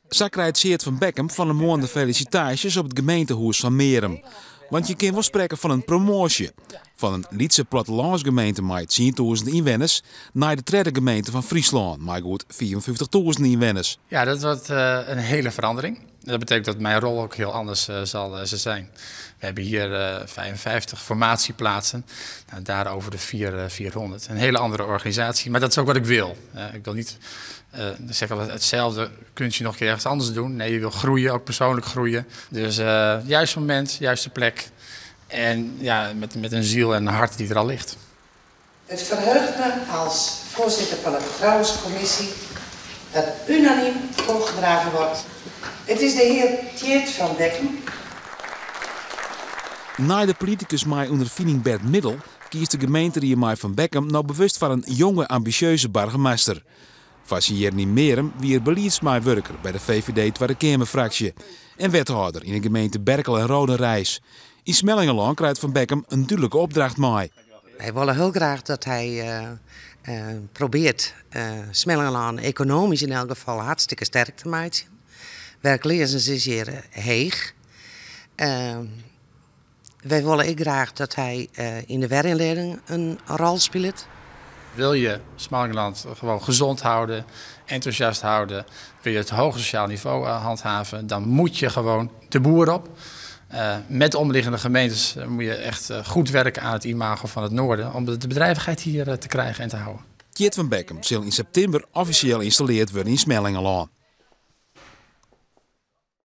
Sa krijt Tjeerd van Bekkum fan 'e moarn de felisitaasjes op it gemeentehûs fan Mearum. Want je kin wol sprekke fan in promoasje. Fan in lytse plattelânsgemeente mei 10.000 ynwenners nei de tredde gemeente fan Fryslân mei goed 55.000 ynwenners. Ja, dat wordt een hele verandering. Dat betekent dat mijn rol ook heel anders zal zijn. We hebben hier 55 formatieplaatsen, nou, daar over de 400. Een hele andere organisatie, maar dat is ook wat ik wil. Ik wil niet zeggen hetzelfde kunstje nog een keer ergens anders doen. Nee, je wil groeien, ook persoonlijk groeien. Dus juist moment, juiste plek. En ja, met een ziel en een hart die er al ligt. Het verheugt me als voorzitter van de vertrouwenscommissie dat unaniem voorgedragen wordt. Het is de heer Tjeerd van Bekkum. Nei de politikus mei ûnderfining Bert Middel kiest de gemeenterie mei Van Bekkum no bewust foar in jonge, ambisjeuze boargemaster. Foar syn jierren yn Mearum wie er beliedsmeiwurker by de VVD Twadde Keamerfraksje en wethâlder yn de gemeente Berkel en Rodenrijs. Yn Smellingerlân krijt Van Bekkum in dúdlike opdracht mei. Wy wolle hiel graach dat hy probearret Smellingerlân ekonomysk yn elk gefal hartstikke sterk te meitsjen. Wurkleazens is hjir heech. Wy wolle ek graach dat hy yn de weryndieling in rol spilet. Wil je Smallingerland gewoon gezond houden, enthousiast houden, wil je het hoge sociaal niveau handhaven, dan moet je gewoon de boer op. Met de omliggende gemeentes moet je echt goed werken aan het imago van het noorden om de bedrijvigheid hier te krijgen en te houden. Tjeerd van Bekkum sil yn septimber offisjeel ynstallearre wurde yn Smellingerlân.